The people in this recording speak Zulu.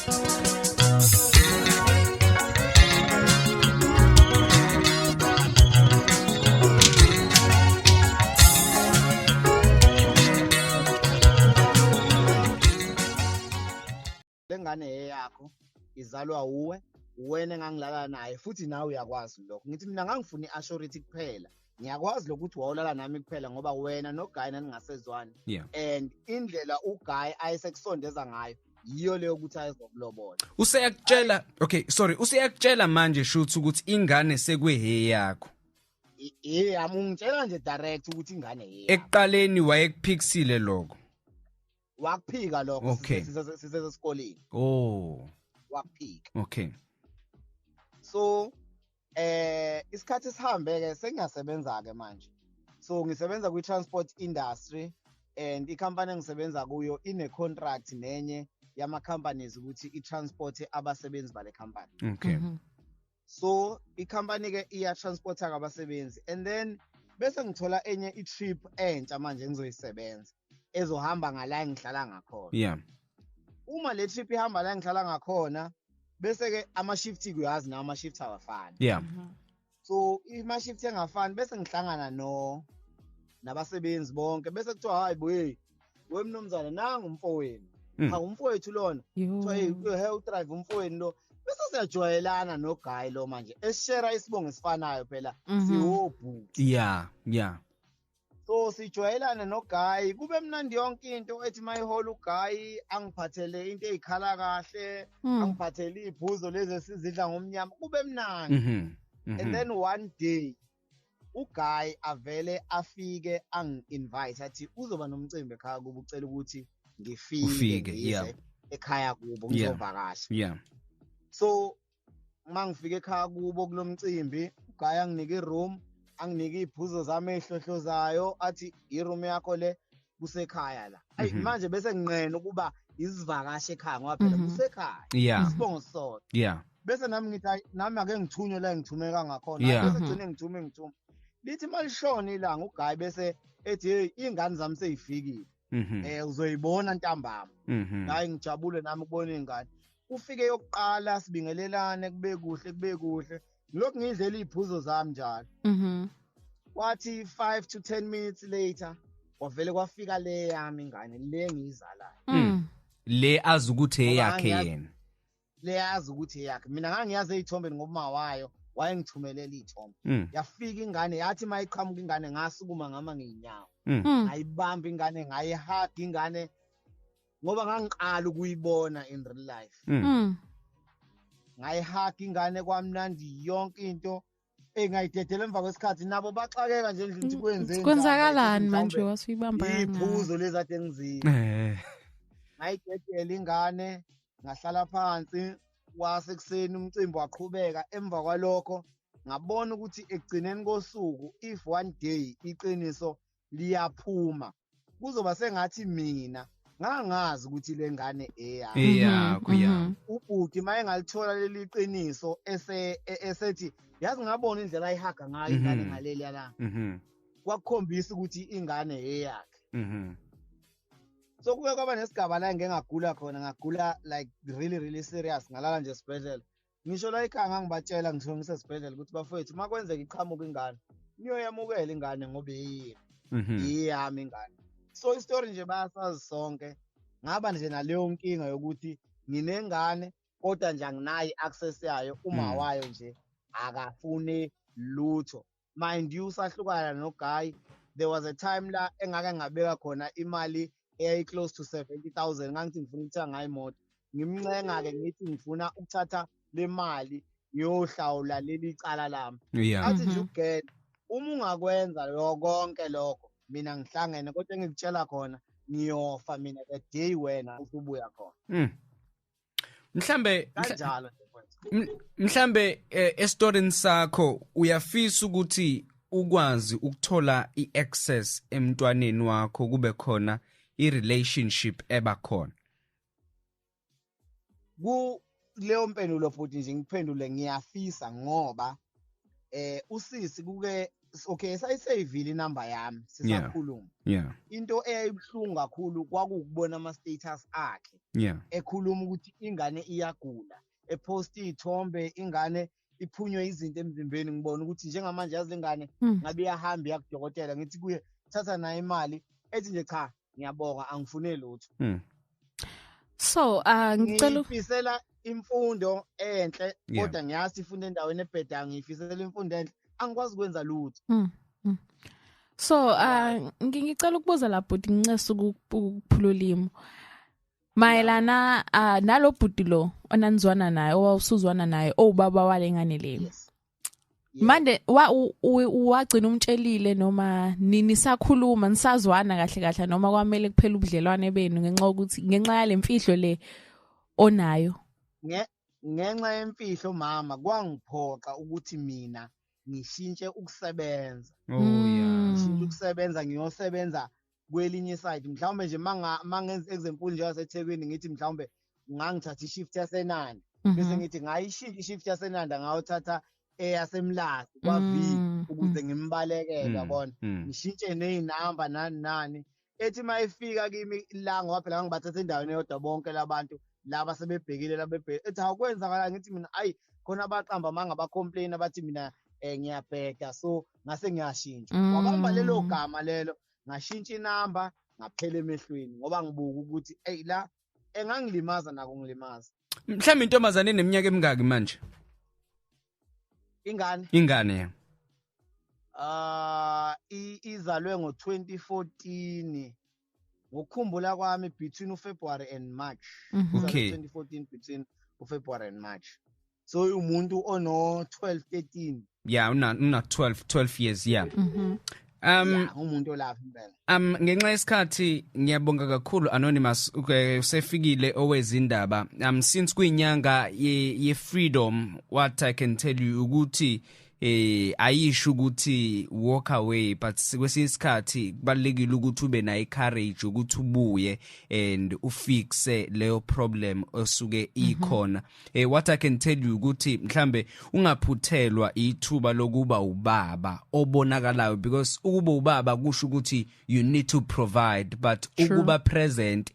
Lengane eyakho, izalwa uwe, uwena engangilala naye, futhi nawe uyakwazi lokho. Ngithi mina ngangifuna i-assurity kuphela, ngiyakwazi lokuthi wawulala nami kuphela ngoba wena noGuy naningasezwani. And indlela uGuy ayesekusondeza ngayo yiyo leyo ukuthi ayezokulobola. Useyakutshela, okay, sorry, useyakutshela manje shuthi ukuthi ingane sekuhe yakho. Yami, ungitshela nje direct ukuthi ingane yeyami. Ekuqaleni wayekuphikisile lokho. Wakuphika lokho. Sisesesikoleni. Oh. Wakuphika. Okay. So isikhathi sihambe ke, sengiyasebenza ke manje. So ngisebenza kwi transport industry, and i-company engisebenza kuyo ine contract nenye yama companies ukuthi i-transport abasebenzi bale company. So i-company ke iya transporta abasebenzi, and then bese ngithola enye i-trip entsha manje engizoyisebenza ezohamba ngala engihlala ngakhona. Uma le trip ihamba la engihlala ngakhona, bese ke ama shift, kuyazi na ama shift awafani. So ima shift engafani, bese ngihlangana no nabasebenzi bonke, bese kuthiwa hayi bo, hey we mnumzane, nangu umfowenu. Ha, umfowethu lona. Kuthiwa hey, hey, udrive umfowenu lo. Bese siyajwayelana noGuy lo manje, esishare isibongo esifanayo phela, siwobhuti. So sijwayelane noGuy, kube mnandi yonke into. Ethi mayihola uGuy angiphathele into ezikhala kahle, angiphathele iziphuzo lezi esizidla ngomnyama, kube mnandi. And then one day uGuy avele afike angi-invite, athi uzoba nomcimbi ekhaya kubo, ucela ukuthi ngifike, Ufike, ngize ekhaya kubo, ngizovakasha. So mangifika ekhaya kubo kulomcimbi, uGuy anginike iroom, anginike iziphuzo zami ezihlohlozayo, athi iroom yakho le, kusekhaya la. Ayi, manje bese nginqena ukuba izivakashi ekhaya ngoba phela kusekhaya, isibongo sisodwa. Bese nami ngithi hayi, nami ake ngithunywe la engithumeka ngakhona. Bese gcine ngithume, ngithume, lithi malishona ilanga uGuy bese ethi hey, ingane zami seyifikile, uzoyibona ntambama. Hayi, ngijabule nami ukubona ingane. Ufike yokuqala, sibingelelane, kube kuhle, kube kuhle, ngilokhu ngidlela iziphuzo zami njalo. Kwathi 5 to 10 minutes later kwavele kwafika le yami ingane, le ngiyizalayo. Le azi ukuthi Ngoba eyakhe yena. Le yazi ukuthi eyakhe. Mina ngangiyazi ey'thombeni ngoba uma wayo wayengithumelela iy'thombe. Yafika ingane, yathi uma iqhamuka ingane ngasukuma ngama ngey'nyawo. Ngayibamba ingane, ngayihaga ingane ngoba ngangiqala ukuyibona in real life. Ngayihaga ingane, kwamnandi yonke into. Ngayidedela emva kwesikhathi, nabo baxakeka nje endlini ukuthi kwenzeni. Kwenzakalani manje, wasuyibamba kangaka? Iphuzo lezi ade ngizidla. Ngayidedela ingane, ngahlala phansi, wasekuseni umcimbi waqhubeka. Emva kwalokho ngabona ukuthi ekugcineni kosuku, if one day iqiniso liyaphuma, kuzoba sengathi mina ngangazi ukuthi le ngane eyami. Eyakho, ya. Ubhuti maye ngalithola leli qiniso esethi yazi ngabona indlela ayihaga ngayo ingane ngaleli langa. Kwakukhombisa ukuthi ingane eyakhe. So kuke kwaba nesigaba la engike ngagula khona, ngagula like really really serious, ngalala nje esibhedlela. Ngisho la ekhaya ngangibatshela ngisho ngisesibhedlela ukuthi bafowethu, uma kwenzeka iqhamuka ingane, niyoyamukela ingane ngoba iyini, iyami ingane. So istory nje bayasazi sonke. Ngaba nje naleyo nkinga yokuthi nginengane kodwa nje anginayo i-access yayo, uma wayo nje akafuni lutho. Mind you, sahlukana noGuy. There was a time la engake ngabeka khona imali eyayi close to 70,000, ngangithi ngifuna ukuthenga ngayo imoto. Ngimncenga ke ngithi ngifuna ukuthatha le mali ngiyohlawula leli cala lami. Athi nje ugirl, uma ungakwenza lokho konke lokho, mina ngihlangene, kodwa engikutshela khona, ngiyofa mina the day wena usubuya khona. Kanjalo nje mfowethu. Mhlambe estorini sakho uyafisa ukuthi ukwazi ukuthola iaccess emntwaneni wakho, kube khona irelationship ebakhona. Ku leyo mpendulo futhi nje ngiphendule, ngiyafisa ngoba usisi kuke Okay, sayiseyivile inamba yami sisakhuluma. Into eyayibuhlungu kakhulu kwakukubona ama status akhe ekhuluma ukuthi ingane iyagula, epost izithombe ingane iphunywe izinto emzimbeni. Ngibona ukuthi njengamanje yazi lengane ngabe iyahamba iyakudokotela, ngithi kuye thatha nayo imali, ethi nje cha, ngiyabonga, angifune lutho. So ngicela ngifisela imfundo enhle, kodwa ngiyazi ifunda endaweni ebhedayo, ngiyifisela imfundo enhle, angikwazi ukwenza lutho. So ngicela ukubuza la bhuti, ngincesa ukuphula ulimi mayelana nalo bhuti lo onanizwana naye, owawusuzwana naye, owubaba walengane le. Yes. Manje wagcina umtshelile noma nini sakhuluma, nisazwana kahle kahle, noma kwamele kuphela ubudlelwane benu ngenxa yokuthi ngenxa yale mfihlo le onayo? Ngenxa yemfihlo, mama, kwangiphoqa ukuthi mina ngishintshe ukusebenza. Ngishintshe ukusebenza, ngiyosebenza kwelinye side. Mhlawumbe nje mangenza example nje yaseThekwini, ngithi mhlawumbe ngangithatha ishift yaseNanda, bese ngithi ngayishintsha ishift yaseNanda, ngayothatha eyaseMlazi kwa-V ukuze ngimbalekele, yabona, ngishintshe nezinamba nani nani. Ethi mayifika kimi la, ngoba phela ngibathatha endaweni eyodwa bonke labantu laba sebebhekile labebhekile, ethi awukwenzakala, ngithi mina ayi khona abaqamba manga, ba-complain abathi mina ngiyabheda, so ngase ngiyashintsha. Wabamba lelo gama lelo, ngashintsha inamba, ngaphela emehlweni, ngoba ngibuka ukuthi ey la engangilimaza nako ngilimaza. Mhlawumbe intombazane eneminyaka emingaki manje? Ingane? Ingane ya. Izalwe ngo-2014, ngokukhumbula kwami between uFebruary and March. Izalwe 2014 between uFebruary and March, so umuntu ono 12 13. Yeah, una 12 years, yeah. Yeah, umuntu olapha impela. Ngenxa yesikhathi, ngiyabonga kakhulu, Anonymous. Okay, usefikile owezindaba. Since kuyinyanga ye freedom, what I can tell you ukuthi ayisho ukuthi walk away, but kwesinye isikhathi kubalekile ukuthi ube nayo courage ukuthi ubuye and ufixe leyo problem osuke ikhona. What I can tell you ukuthi mhlambe ungaphuthelwa ithuba lokuba ubaba obonakalayo, because ukuba ubaba kusho ukuthi you need to provide, but True. ukuba present.